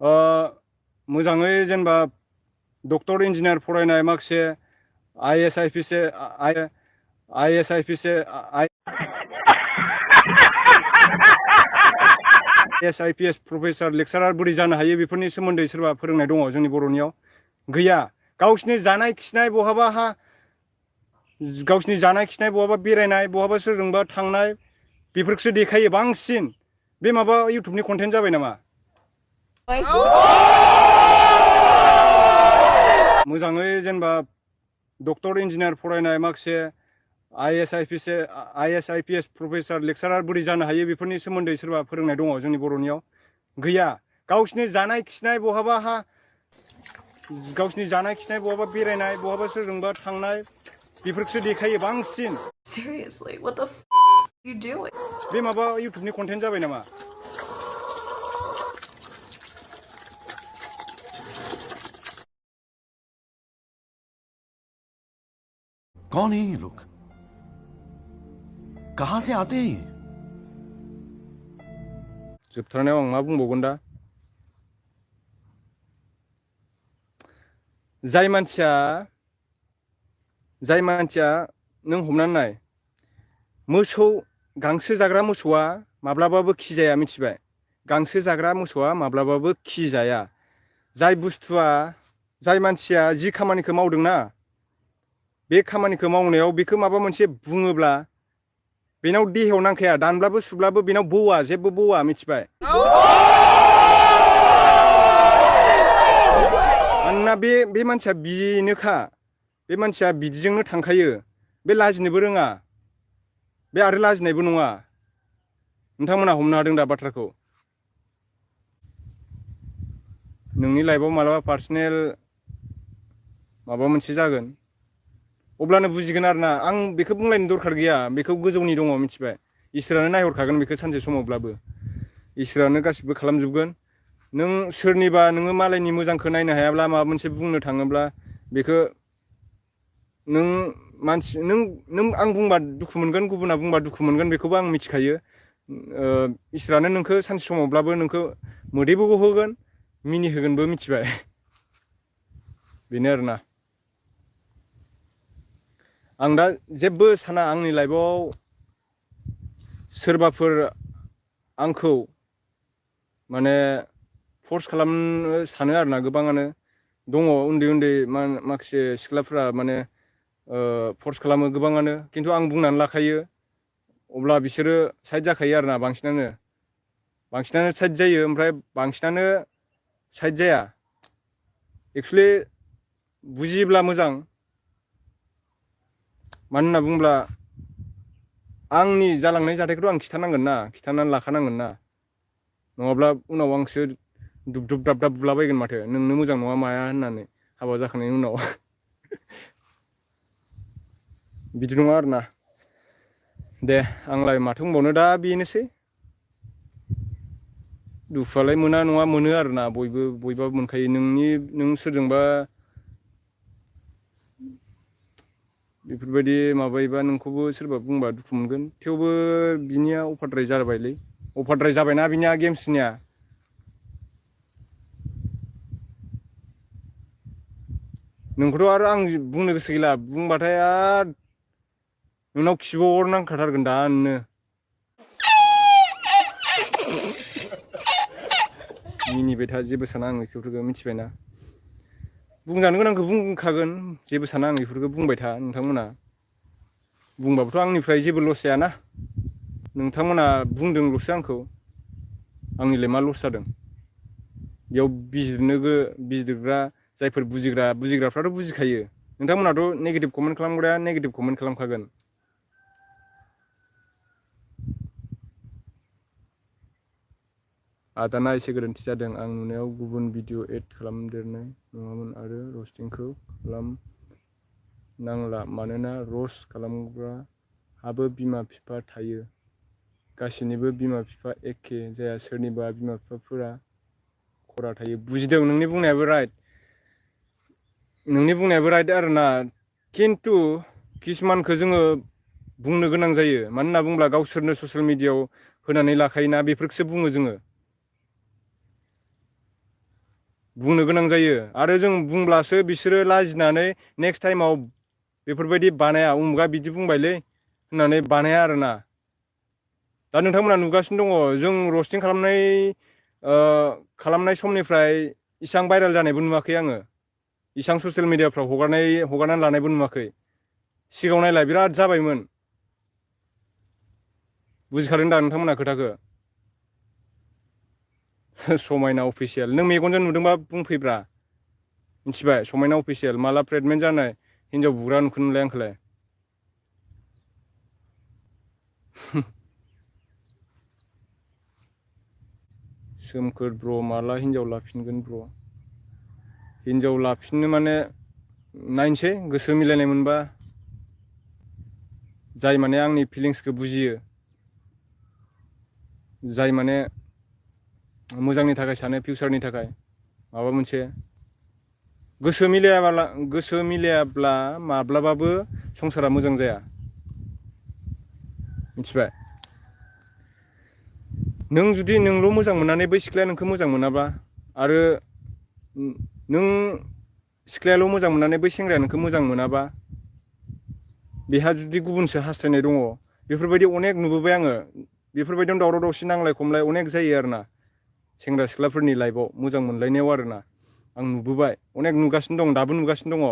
मोजाङै जेनेबा doctor engineer फरायनाय माखासे IAS IPS प्रफेसार लेक्सारार बोरै जानो हायो बेफोरनि सोमोन्दै सोरबा फोरोंनाय दङ जोंनि बर'नियाव गैया। गावसिनि जानाय खिनाय बहाबा बेरायनाय बहाबा सोरजोंबा थांनाय बेफोरखौसो देखायो बांसिन। बे माबा इउटुबनि कन्टेन्ट जाबाय नामा? मोजाङै जेनेबा डक्टर इन्जिनियार फरायनाय माखासे IAS IPS प्रफेसार लेक्सारार बोरै जानो हायो बेफोरनि सोमोन्दै सोरबा फोरोंनाय दङ जोंनि बर'नियाव गैया। गावसिनि जानाय खिनाय बहाबा बेरायनाय बहाबा सोरजोंबा थांनाय बेफोरखौसो देखायो बांसिन। Seriously, what the f are you doing? बे माबा इउटुबनि कन्टेन्ट जाबाय नामा? कौन है ये लोग? कहां से आते हैं? जोबथारनायाव आं मा बुंबावगोन दा? जाय मानसिया नों हमनानै नाय, गांसो जाग्रा मोसौआ माब्लाबाबो खिजाया, मिथिबाय? गांसो जाग्रा मोसौआ माब्लाबाबो खिजाया। जाय मानसिया जि खामानिखौ मावदोंना, बे खामानिखौ मावनायाव बेखौ माबा मोनसे बुङोब्ला बेनाव देहायाव नांखाया, दानब्लाबो सुब्लाबो बेनाव बौआ, जेबो बौआ, मिथिबाय? मानोना बे मानसिया बिनोखा, बे मानसिया बिदिजोंनो थांखायो। बे लाजिनोबो रोङा, बे आरो लाजिनायबो नङा। नोंथांमोना हमनो हादों दा बाथ्राखौ? नोंनि लाइफआव मालाबा पार्सनेल माबा मोनसे जागोन, अब्लानो बुजिगोन आरोना। आं बेखौ बुंलायनो दरखार गैया, बेखौ गोजौनि दङ, मिथिबाय? इसोरानो नायहरखागोन बेखौ सानसे समावब्लाबो। इसोरानो गासिबो खालामजोबगोन। नोङो मालायनि मोजांखौ नायनो हायाब्ला, माबा मोनसे बुंनो थाङोब्ला, बेखौ आं बुंबा दुखु मोनगोन, गुबुना बुंबा दुखु मोनगोन, बेखौबो आं मिथिखायो। इसोरानो नोंखौ सानसे समावब्लाबो नोंखौ मोदैबो गहोगोन, मिनिहोगोनबो, मिथिबाय? बेनो आरोना। आं दा जेबो साना आंनि लाइफआव सोरबाफोर आंखौ माने फर्स खालामनो सानो आरोना। गोबाङानो दङ, उन्दै माखासे सिख्लाफ्रा माने फर्स खालामो गोबाङानो, खिन्थु आं बुंनानै लाखायो। अब्ला बिसोरो साइड जाखायो आरोना। बांसिनानो साइड जायो, ओमफ्राय बांसिनानो साइड जाया। एक्सुवेलि बुजियोब्ला मोजां। मानो होनना बुङोब्ला आंनि जालांनाय जाथायखौथ' आं खिथानानै लाखानांगोन ना। नङाब्ला उनाव आंसो दुब दाब बुलाबायगोन माथो, नोंनो मोजां नङा माया होननानै हाबा जाखांनायनि उनाव। बिदि नङा आरोना। दे, आंलाय माथो बुंबावनो, दा बेनोसै। दुखुआलाय मोना नङा, मोनो आरोना। बयबाबो मोनखायो। नों सोरजोंबा बेफोरबायदि माबायोबा नोंखौबो सोरबा बुंबा दुखु मोनगोन। थेवबो बिनिया अभारद्राय जाबायना बिनिया गेमस्रिनिया। नोंखौथ' आरो आं बुंनो गोसो गैला, बुंबाथाय आरो नोंनाव खिबोहर नांखाथारगोन दानो। मिनिबाय था, जेबो साना आं बेफोरखौ, मिथिबायना? बुंजानो गोनांखौ बुंखागोन, जेबो साना आं बेफोरखौ। बुंबाय था नोंथांमोना। बुंबाबोथ' आंनिफ्राय जेबो लस जायाना। नोंथांमोना बुंदोंल'सो आंखौ, आंनिलाय मा लस जादों? बेयाव बिजिरग्रा जायफोर बुजिग्राफ्राथ' बुजिखायो। नोंथांमोनाथ' नेगेटिभ कमेन्ट खालामग्राया नेगेटिभ कमेन्ट खालामखागोन। आदाना एसे गोरोन्थि जादों। आं नुनायाव गुबुन भिडिअ एड खालामदेरनाय नङामोन आरो रस्टिंखौ खालामनांला, मानोना रस्ट खालामग्राहाबो बिमा बिफा थायो। गासिनिबो बिमा बिफा एखे जाया, सोरनिबा बिमा बिफाफोरा खरा थायो। बुजिदों, नोंनि बुंनायाबो राइट आरोना। खिन्थु किसुमानखौ जोङो बुंनो गोनां जायो। मानो होनना बुङोब्ला गावसोरनो ससियेल मिडियायाव होनानै लाखायोना, बेफोरखौसो बुङो जोङो। बुंनो गोनां जायो आरो जों बुंब्लासो बिसोरो लाजिनानै नेक्स्ट टाइमाव बेफोरबायदि बानाया उमुगा बिदि बुंबायलै होननानै बानाया आरोना। दा नोंथांमोना नुगासिनो दङ जों रस्टिं खालामनाय समनिफ्राय इसां भाइरेल जानायबो नुवाखै आङो। इसां ससियेल मिडियाफ्राव हगारनानै लानायबो नुवाखै। सिगाङाव नायलाय बिराद जाबायमोन। बुजिखादों दा नोंथांमोना खोथाखो? समायना अफिसियेल नों मेगनजों नुदोंबा बुंफैब्रा मिथिबाय समायना अफिसियेल माला प्रेगनेन्ट जानाय हिनजाव बुग्रा नुखो नोंलाय आंखौलाय? सोमखोर ब्र माला हिनजाव लाफिनगोन ब्र? हिनजाव लाफिननो माने नायनोसै गोसो मिलायनाय मोनबा जाय माने आंनि फिलिंसखौ बुजियो जाय माने मोजांनि थाखाय सानो फिउचारनि थाखाय माबा मोनसे गोसो मिलायाब्ला माब्लाबाबो संसारा मोजां जाया मिथिबाय? नों जुदि नोंल' मोजां मोननानै बै सिख्लाया नोंखौ मोजां मोनाबा आरो नों सिख्लायाल' मोजां मोननानै बै सेंग्राया नोंखौ मोजां मोनाबा बेहा जुदि गुबुनसो हास्थायनाय दङ बेफोरबायदि अनेक नुबोबाय आङो। बेफोरबायदियावनो दावराव दावसि नांलाय खमलाय अनेक जायो आरोना सेंग्रा सिख्लाफोरनि लाइफआव मोजां मोनलायनायाव आरोना। आं नुबोबाय अनेक नुगासिनो दं दाबो नुगासिनो दङ।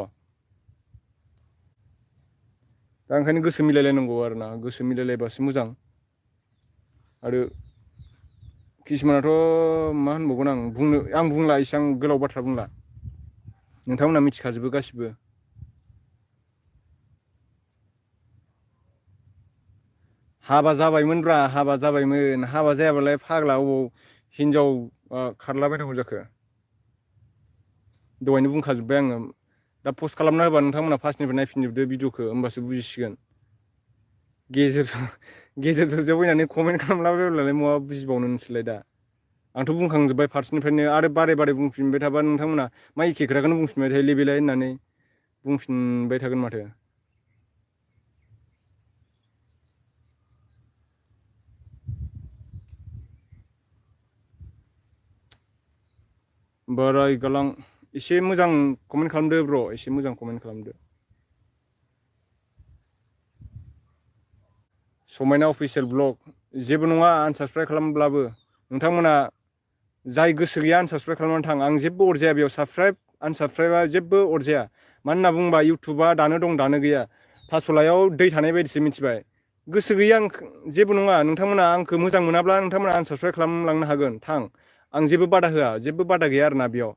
दा ओंखायनो गोसो मिलायलायनांगौ आरोना गोसो मिलायलायबासो मोजां। आरो किसुमानाथ' मा होनबावगोन आं बुंला एसेबां गोलाव बाथ्रा बुंला नोंथांमोना मिथिखाजोबो गासिबो। हाबा जाबायमोनब्रा हाबा जाबायमोन हाबा जायाबालाय फाग्ला अबाव हिनजाव खारलाबायनांगौ जाखो? दहायनो बुंखाजोब्बाय आङो। दा पस्ट खालामना होबा नोंथांमोना फार्स्टनिफ्राय नायफिनजोबदो भिडिअखौ होमबासो बुजिसिगोन। गेजेर ससेयाव फैनानै कमेन्ट खालामलाबायब्लालाय बहा बुजिबावनो नोंसोरलाय दा। आंथ' बुंखांजोब्बाय फार्स्टनिफ्रायनो आरो बारे बारे बुंफिनबाय थाबा नोंथांमोना मा एखे खोथाखौनो बुंफिनबाय थायो बेलाय होननानै बुंफिनबाय थागोन माथो। बोराय गालां एसे मोजां कमेन्ट खालामदो ब्र' एसे मोजां कमेन्ट खालामदो। समायना अफिसियेल ब्लग जेबो नङा आनसाबस्क्राइब खालामब्लाबो नोंथांमोना जाय गोसो गैया आनसाबस्क्राइब खालामनानै थां आं जेबो अरजाया बेयाव साबस्क्राइब आनसाबस्क्राइबा जेबो अरजाया। मानो होनना बुङोबा इउटुबा दानो दं दानो गैया थास'लायाव दै थानाय बायदिसो मिथिबाय। गोसो गैया आं जेबो नङा नोंथांमोना आंखौ मोजां मोनाब्ला नोंथांमोना आनसाबस्क्राइब खालामलांनो हागोन थां आं जेबो बादा होआ जेबो बादा गैया आरोना बेयाव।